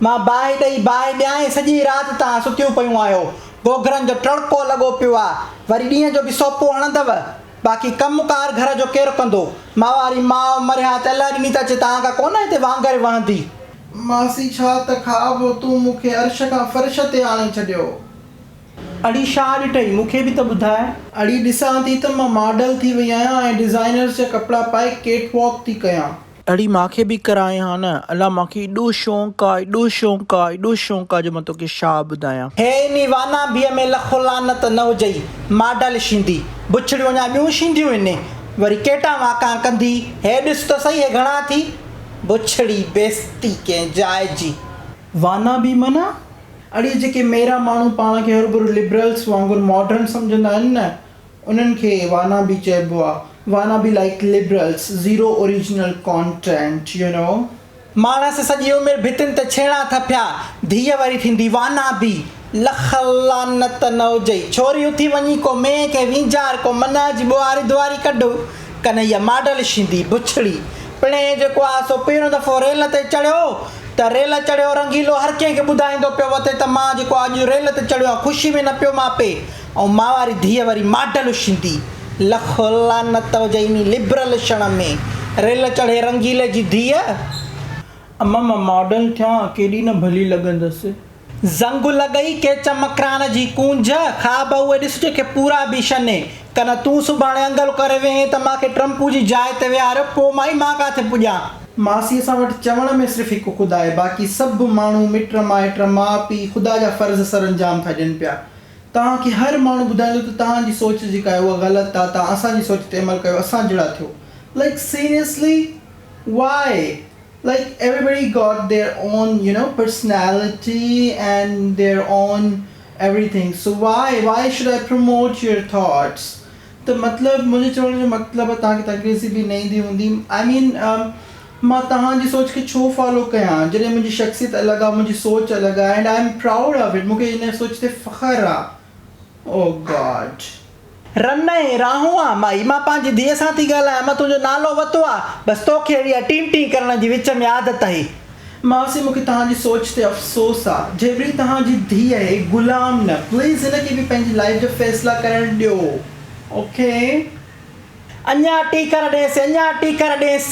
مان باهه ڏئي باهه ڏيانء، سڄي رات توهان ستيون پيون آهيو. گوگهرن جو ٽڙڪو لڳو پيو آ. وري ڏينهن جو به سوپو هڻندؤ. باقي ڪم ڪار گهر جو ڪير ڪندو؟ ماواري ماء مريا ته الله ڏني ته اچي توهان کان ڪونه هتي وانگر وهندي. ماسي ڇا ته خواب هو، تون مون کي عرش کان فرش تي آڻي ڇڏيو. اڙي ڇا ڏٺئي، مون کي به ته ٻڌاء. اڙي ڏسان ٿي ته مان ماڊل ٿي وئي آهيان ۽ ڊزائنرز جا ڪپڙا پائي ڪيٽ واڪ ٿي ڪيان. اڙي مان کي به ڪرائين ها نه. الا مان کي ايڏو شونق آ، ايڏو شونق آ، ايڏو شونق آ جو مان توکي ڇا ٻڌايان. هي انهي وانابيء ۾ لک لعنت نه هجئي، ماڊل شيندي، بڇڙيون اڃا ٻيون شينديون هن، وري ڪيٽان واڪان ڪندي، هي ڏس ته سهي هي گهڻا ٿي، بڇڙي بيستي ڪنهن جاء جي. وانابي معنيٰ؟ اڙي جيڪي ميرا ماڻهو پاڻ کي هروڀرو لبرلز وانگر ماڊرن سمجهندا آهن نه، انهن کي وانا بي چئبو آ، wanna be like liberals, zero original content, you know. ماڻس سڄي عمر ڀتين تي ڇيڻا ٿڦيا، ڌيء وري ٿيندي وانا بي. لک لعنت نه هجئي، ڇوري اٿي وڃي ڪو مينهن کي وينجهار، ڪو منهه جي ٻوهاري ڌواري ڪڍ، ڪن هيء ماڊل شيندي، بڇڙي. پڻهين جيڪو آ سو پهريون دفعو ريل تي چڙهيو ته ريل چڙهيو رنگيلو هر ڪنهن کي ٻڌائيندو پيو وتي ته مان جيڪو اڄ ريل تي چڙهيو آهيان خوشي ۾ نه پيو ماپي. ۽ مان واري ڌيء وري ماڊل شيندي. لک لعنت هجئي انهي لبرل شڻ ۾. ريل چڙهي رنگيلي جي ڌيء. اما مان ماڊل ٿيان ڪيڏي نه ڀلي لڳندس. زنگ لڳئي ڪيچ مڪران جي ڪونج، خواب اهي ڏس جيڪي پورا به شني. ڪن تون سڀاڻي انگل ڪري ويهين ته مان کي ٽرمپو جي جاء تي ويهاريو پوء مائي مان ڪاٿي پڄان. ماسي اسان وٽ چوڻ ۾ صرف هڪ خدا آهي باقي سڀ ماڻهو مٽ مائٽ ماء پيء خدا جا فرض سرانجام ٿا ڏين پيا. توهان کي هر ماڻهو ٻڌائيندو ته توهان جي سوچ جيڪا آهي اها غلط آهي توهان اسان جي سوچ تي عمل ڪيو اسان جهڙا ٿيو like seriously why like everybody got their own you know personality and their own everything so why why should I promote your thoughts ته مطلب منهنجي چوڻ جو مطلب توهان کي ته انگريزي به نه ايندي هوندي I مين مان توهان جي سوچ کي ڇو فالو ڪيان جڏهن منهنجي شخصيت الڳ آ منهنجي سوچ الڳ آ and I am proud of it مون کي ان سوچ تي فخر آ او گاڊ. رن ۽ راهون آ مائي مان پنهنجي ڌيء سان ٿي ڳالهايان مان تنهنجو نالو وتو آ بس توکي اهڙي اها ٽين ٽين ڪرڻ جي وچ ۾ عادت اهي. ماسي مون کي توهان جي سوچ تي افسوس آ جيبڙي توهان جي ڌيء اهي غلام نه پليز هن کي به پنهنجي لائيف جا فيصلا ڪرڻ ڏيو اوڪي. اڃا ٽيڪر ڏينس، اڃا ٽيڪر ڏينس.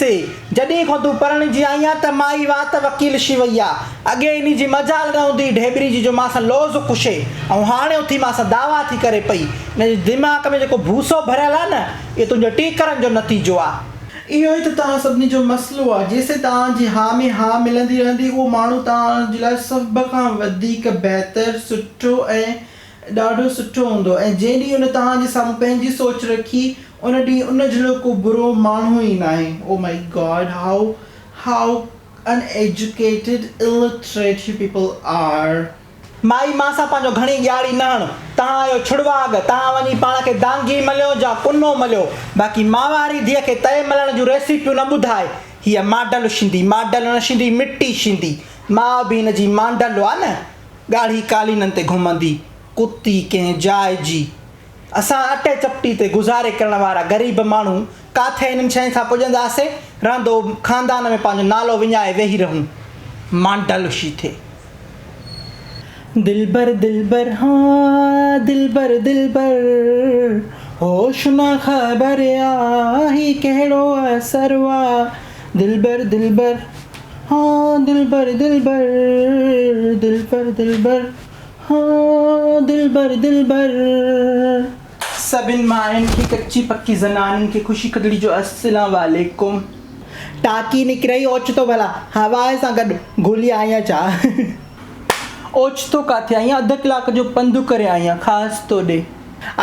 جڏهن کان تون پرڻجي آئين آن ته مائي وات وڪيل شي وئي آ. اڳي انهي جي مجال نه هوندي هئي ڍيٻري جي جو مان سان لوز ڪشي ۽ هاڻي اٿي مان سان دعويٰ ٿي ڪري پئي. هن جي دماغ ۾ جيڪو ڀوسو ڀريل آ نه، اهو تنهنجي ٽيڪرن جو نتيجو آ. اهو ئي ته توهان سڀني جو مسئلو آ. جيسين توهان جي ها ۾ ها ملندي رهندي اهو ماڻهو توهان جي لاء سڀ کان وڌيڪ بهتر، سٺو ۽ ڏاڍو سٺو هوندو ۽ جنهن ڏينهن ان توهان جي سامهون پنهنجي سوچ رکي ان ڏينهن ان جهڙو ڪو برو ماڻهو ئي ناهي oh my God how how uneducated illiterate you people are. مائي مان سان پنهنجو گهڻي ڄاڙي نه هڻ، توهان آهيو ڇڙواڳ، توهان وڃي پاڻ کي دانگي مليو جا ڪنو مليو، باقي مانواري ڌيء کي تئي ملڻ جون ريسيپيون نه ٻڌاء، هيء ماڊل شيندي، ماڊل نه شيندي مٽي شيندي، ماء به هن جي مانڊل آ نه. ڳاڙهي قالينن تي گهمندي، ڪتي ڪنهن جاء جي. اسان اٽي چپٽي تي گذاري ڪرڻ وارا غريب ماڻهو ڪاٿي انهن شين سان پڄنداسين، رهندو خاندان ۾ پنهنجو نالو وڃائي ويهي رهون. مانڊل شي ٿئي. دلبر دلبر ها دلبر دلبر هوش نه خبر آ هي ڪهڙو اثر آ دلبر دلبر. ها دلبر دلبر دلبر دلبر ها دلبر دلبر. سڀن ماين کي ڪچي پڪي زنانن کي خوشي کدڙي جو السلام عليڪم. ٽاڪي نڪرئي اوچتو ڀلا هوا سان گڏ گهلي آئين ڇا؟ اوچتو ڪاٿي آئين اڌ ڪلاڪ جو پنڌ ڪري آئين خاص توڏي.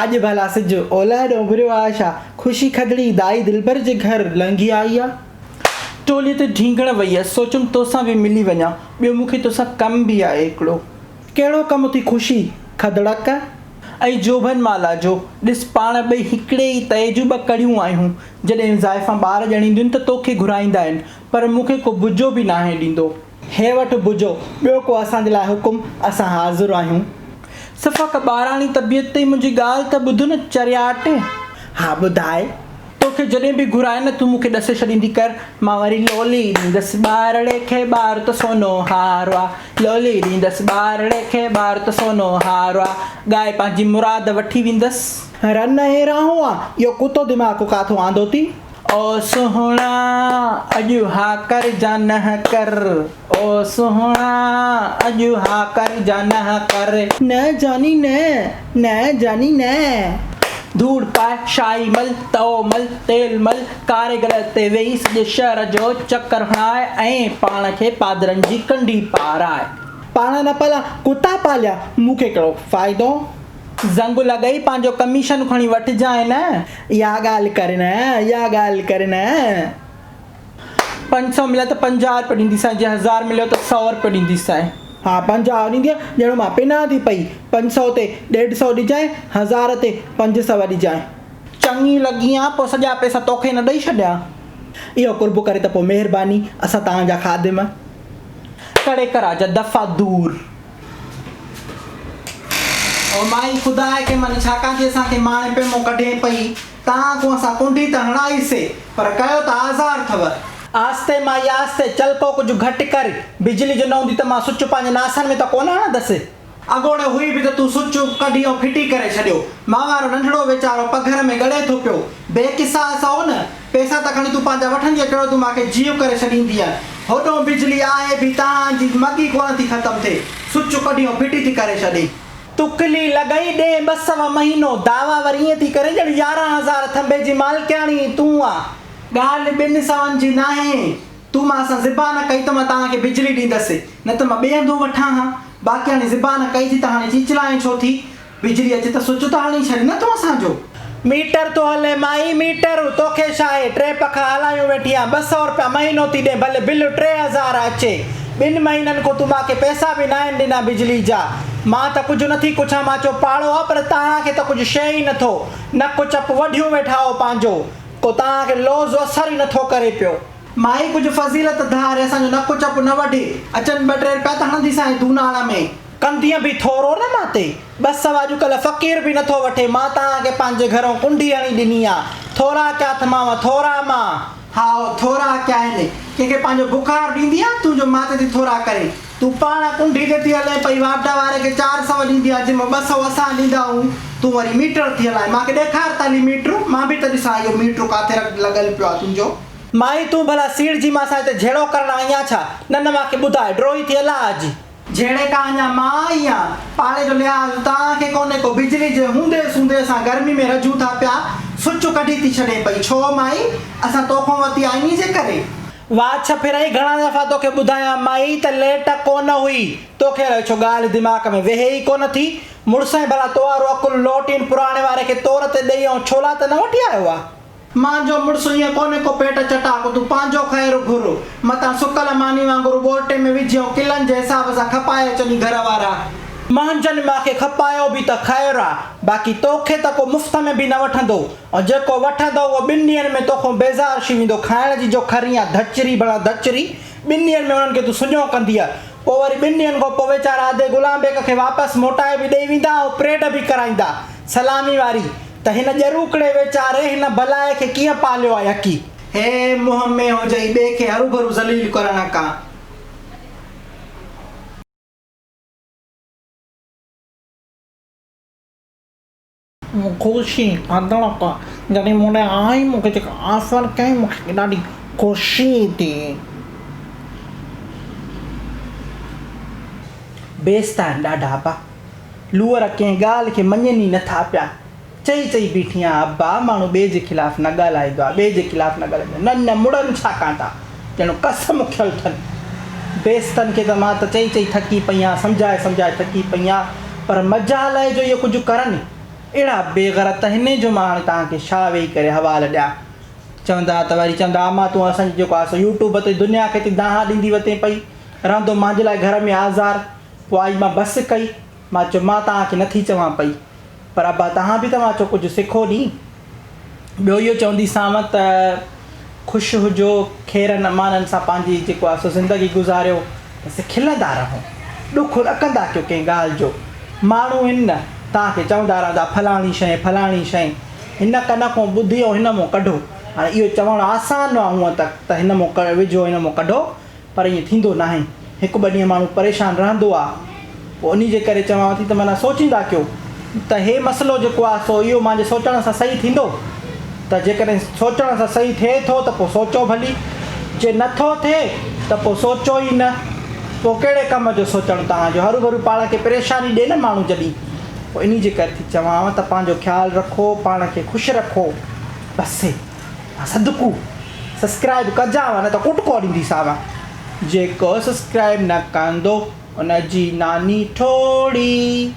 اڄ ڀلا سج اولهه ڏانهن اڀريو آ ڇا؟ خوشي کدڙي دائي دلبر جي گهر لنگهي آئي آ. ٽوليء تي ڍينگڻ وئي هيس، سوچيم توسان به ملي وڃان، ٻيو مون کي توسان ڪم به آهي هڪڙو. ڪهڙو ڪم اٿئي خوشي؟ کدڙڪ ۽ جوڀن مالا جو، ڏس پاڻ ٻئي هڪڙي ئي تئي جون ٻه ڪڙيون آهيون، جڏهن زائفان ٻار ڄڻينديون ته توکي گهرائيندا آهن، پر مون کي ڪو بجو به ناهي ڏيندو. هي وٺ بجو، ٻيو ڪو اسان جي لاء حڪم، اسان حاضر آهيون. صفا ڪا ٻاراڻي طبيعت اٿئي، منهنجي ڳالهه ته ٻڌ نه چرياٽ. ها ٻڌاء. توکي توکي جڏهن به گهرائي نه تون مون کي ڏسي ڇڏيندي ڪر، مان وري لولي ڏيندس ٻارڙي کي ٻار ته سونو هار آ، لولي ڏيندس ٻارڙي کي ٻار ته سونو هار آ، ڳائي پنهنجي مراد وٺي ويندس. رن ۽ راهون آ، اهو ڪتو دماغ ڪاٿو آندو ٿي. او سهڻا اڄ ها ڪر جا نه ڪر، او سهڻا اڄ ها ڪر جا نه ڪر. نه جاني نه، نه جاني نه. ڌوڙ پاء، شاهي مل، تئو مل، تيل مل، ڪاري گڏهه تي ويهي سڄي شهر جو چڪر هڻاء ۽ پاڻ کي پادرن جي ڪنڍي پاراء. پاڻ نه پاليان، ڪتا پاليان، مون کي ڪهڙو فائدو؟ زنگ لڳئي، پنهنجو ڪميشن کڻي وٺجانء نه. اها ڳالهه ڪر نه، اها ڳالهه ڪر نه. 500 مليا ته 50 رپيو ڏينديسانء، جي هزار مليو ته سئو رپيو ڏينديسانء. ها 50 ڏيندينء، ڄڻ مان پنان ٿي پئي. 500 تي ڏيڍ سئو ڏجانء، هزار تي 500 ڏجانء. چڱي لڳي آن، پوء سڄا پئسا توکي نه ڏئي ڇڏيان. اهو قرب ڪري ته پوء مهرباني، اسان توهان جا خادم. ڪڙي ڪرا جا دفعا دور. او مائي خدا کي مڃ ڇاڪان ٿي اسان کي ماڻي پيمو ڪڍين پئي، تان ڪو اسان ڪنڍي ته هڻائي سي، پر ڪيو ته آزار ٿو. آهستي مائي آهستي، چلڪو ڪجهه گهٽ ڪر، بجلي جو نه هوندي ته مان سچ پنهنجي ناسن ۾ ته ڪونه هڻندس. اڳوڻي هئي به ته تون سچ ڪڍي ۽ ڦٽي ڪري ڇڏيو. مان وارو ننڍڙو ويچارو پگهر ۾ ڳڙي ٿو پيو. بي قصا سو نه. پئسا ته کڻي تون پنهنجا وٺندينء ڪهڙو تون مان کي جيء ڪري ڇڏيندينء. هوڏهون بجلي آهي به تان جي مڳي ڪونه ٿي ختم ٿئي. سچ ڪڍي ۽ ڦٽي ٿي ڪري ڇڏي. تڪلي لڳئي ڏئين 200 مهينو، دعويٰ وري ائين ٿي ڪرين ڄڻ 11,000 ٿنڀي جي مالڪياڻي تون آ. ڳالهه ٻن سون جي ناهي. تون مان سان زبان ڪئي ته مان توهان کي بجلي ڏيندس، نه ته مان ٻئي هنڌون وٺان ها. باقي هاڻي زبان ڪئي ٿي ته هاڻي چيچلائين ڇو ٿي؟ بجلي اچي ته سوئچ ته هڻي ڇڏ نه تون اسان جو. ميٽر ٿو هلي مائي ميٽر، توکي ڇاهي، ٽي پکا هلايون ويٺي آن، 200 رپيا مهينو ٿي ڏين، ڀلي بل 3000 اچي. ٻن مهينن کان تون مان کي پئسا به ناهن ڏنا بجلي جا. مان ته ڪجهه نٿي ڪڇان، مان چيو پاڙو آ پر توهان کي ته ڪجهه شيء ئي نٿو. نڪ چپ وڍيون ويٺا آهو پنهنجو. ڪو توهان کي لوز اثر ئي نٿو ڪري پيو. مائي ڪجهه فضيلت ڌاري اسان جو نڪ چپ نه وڍي، اچن ٻه ٽي رپيا ته هڻنديسانء دوناڙ ۾. ڪندينء به ٿورو نه مان تي. 200 اڄڪلهه فقير به نٿو وٺي، مان توهان کي پنهنجي گهرئون ڪنڍي هڻي ڏني آ. ٿورا ڪيا ٿمانو، ٿورا مان. هائو، ٿورا ڪيا آهن. ڪنهن کي پنهنجو بخار ڏيندي آن، تون جو مان تي ٿي ٿورا ڪرين. تون پاڻ ڪنڍي تي ٿي هلين پئي، واپڊا واري کي 400 ڏيندي آن، جنهن مان 200 اسان ڏيندا آهيون، تون وري ميٽر ٿي هلائين. مان کي ڏيکار ته هلي ميٽر، مان به ته ڏسان اهو ميٽر ڪاٿي لڳل پيو آ تنهنجو. مائي تون ڀلا سيڙجي مان سان هتي جهيڙو ڪرڻ آئي آن ڇا؟ نه نه مان کي ٻڌاء، ڊروهي ٿي هلان اڄ. جهيڙي کان اڃا مان آئي آن. پاڙي جو لحاظ توهان کي ڪونهي ڪو، بجلي جي هوندي سوندي اسان گرمي ۾ رجون ٿا پيا، سچ ڪڍي ٿي ڇڏين پئي. ڇو مائي، اسان توکون وتي آئيني جي ڪري؟ واڇ ڦرئي گهڻا دفعا توکي ٻڌايان مائي ته ليٽ ڪونه هئي، توکي الائي ڇو ڳالهه دماغ ۾ ويهي ئي ڪونه ٿي. مڙسئين ڀلا تو وارو عقل لوٽين پراڻي واري کي تور تي ڏئي ۽ ڇولا ته نه وٺي آيو آ؟ مانجو مڙس ائين ڪونهي ڪو پيٽ چٽاڪ، تون پنهنجو خير گهر، متان سڪل ماني وانگر ٻورٽي ۾ وجهي ۽ ڪلن جي حساب سان کپائي اچني گهر وارا. مهنجن مان کي کپايو به ته خير آ، باقي توکي ته ڪو مفت ۾ به نه وٺندو ۽ جيڪو وٺندو اهو ٻن ڏينهن ۾ توکون بيزار ٿي ويندو، کائڻ جي جو کري آ ڌچري ڀلا ڌچري، ٻن ڏينهن ۾ انهن کي تون سڃو ڪندينء، پوء وري ٻن ڏينهن کان پوء ويچارا ادي غلام بيگ کي واپس موٽائي به ڏئي ويندا ۽ پريڊ به ڪرائيندا سلامي واري ته هن ڄروڪڙي ويچاري هن بلائي کي ڪيئن پاليو آهي حقي. هي منهن ۾ هجئي ٻئي کي هروڀرو ذليل ڪرڻ ڪا. خوشي ڪندڙ ڪا جڏهن مون ڏي آئي مون کي جيڪا آفر ڪيائين مون کي ڏاڍي خوشي ٿي. بيست آهن ڏاڍا ابا. لوئر ڪنهن ڳالهه کي مڃين ئي نٿا پيا. چئي چئي بيٺي آهيان ابا ماڻهو ٻئي جي خلاف نه ڳالهائيندو آهي ٻئي جي خلاف نه ڳالهائيندو آهي. نه نه مڙن ڇا ڪان ٿا ڄڻ قسم کيل اٿن. بيستن کي ته مان ته چئي چئي ٿڪي پئي آهيان سمجهائي سمجهائي ٿڪي پئي آهيان پر مجال آهي جو اهي ڪجهه ڪرن. اهڙا بيغرت هن جو مان هاڻي توهان کي ڇا ويهي ڪري حوال ڏيان. چوندا ته وري چوندا امان تون اسان جي جيڪو آهي سو يوٽيوب تي دنيا کي ٿي دانهان ڏيندي وتين پئي. رهندو مانجي لاء گهر ۾ آزار. پوء آئي مان بس ڪئي. مان چيو مان توهان کي نٿي چوان پئي پر ابا توهان به ته مان چيو ڪجهه سکو ڏي. ٻيو اهو چونديسانو ته خوش هجو خيرن امانن سان پنهنجي جيڪو آهي سو زندگي گذاريو بس کلندا رهو ڏک نه ڪندا ڪيو ڪنهن ڳالهه جو. ماڻهو هن نه توهان کي چوندا رهندا فلاڻي شيء فلاڻي شيء هن ڪن کون ٻڌي ۽ هن مون ڪڍو. هاڻي اهو چوڻ آسان آ هونئن ته ته هن مون وجهو هن مون ڪڍو پر ائين ٿيندو ناهي. هڪ ٻه ڏينهن ماڻهو پريشان رهندو آ. پوء انهي جي ڪري چوانو ٿي ته معنيٰ سوچيندا ڪيو ته هي مسئلو جيڪو آ سو اهو مانجي سوچڻ سان صحيح ٿيندو؟ ته جيڪڏهن سوچڻ سان صحيح ٿئي ٿو ته پوء سوچو ڀلي، جي نه ٿو ٿئي ته پوء سوچو ئي نه. پوء ڪهڙي ڪم جو سوچڻ توهان جو هروڀرو پاڻ کي پريشاني ڏي نه ماڻهو جڏهن. پوء انهي جي ڪري ٿي چوانو ته پنهنجو خيال رکو، پاڻ کي خوش رکو. بس صدقو سسڪرائب ڪجانء نه ته ڪٽڪو ڏينديسانء. جيڪو سسڪرائب نه ڪندو ان جي ناني ٺوڙهي.